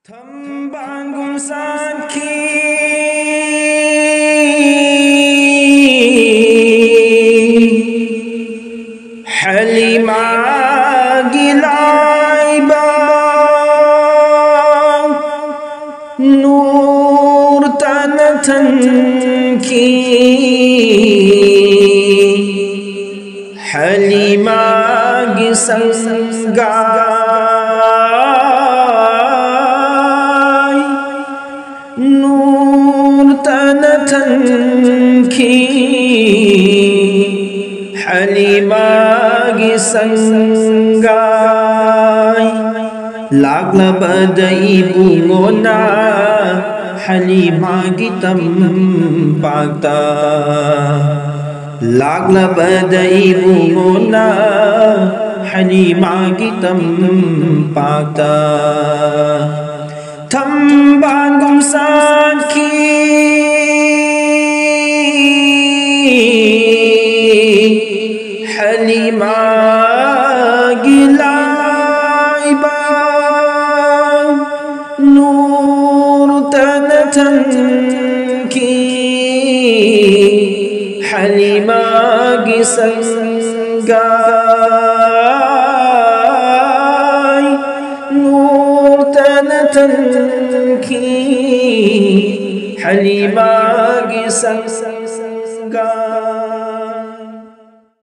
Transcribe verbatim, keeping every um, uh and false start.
ꯊꯝꯕꯥꯜꯒꯨꯝ ꯁꯥꯠꯈꯤ ꯍꯂꯤꯃꯥꯒꯤ ꯂꯥꯏꯕꯛ, ꯅꯨꯔꯇꯅ ꯊꯟꯈꯤ ꯍꯂꯤꯃꯥꯒꯤ ꯁꯪꯒꯥꯏ, ꯅꯨꯔꯇꯅ ꯊꯟꯈꯤ ꯍꯂꯤꯃꯥꯒꯤ ꯁꯪꯒꯥꯏ꯫ ꯂꯥꯛꯂꯕꯗ ꯏꯕꯨꯡꯉꯣꯅ ꯍꯂꯤꯃꯥꯒꯤ ꯇꯝꯄꯥꯛꯇ, ꯂꯥꯛꯂꯕꯗ ꯏꯕꯨꯡꯉꯣꯅ ꯍꯂꯤꯃꯥꯒꯤ ꯇꯝꯄꯥꯛꯇ꯫ ꯊꯝꯕꯥꯜꯒꯨꯝ ꯁꯥꯠꯈꯤ ꯍꯂꯤꯃꯥꯒꯤ ꯂꯥꯏꯕꯛ, ꯅꯨꯔꯇꯅ ꯊꯟꯈꯤ ꯍꯂꯤꯃꯥꯒꯤ ꯁꯪꯒꯥꯏ, ꯅꯨꯔꯇꯅ ꯊꯟꯈꯤ ꯍꯂꯤꯃꯥꯒꯤ ꯁꯪꯒꯥꯏ꯫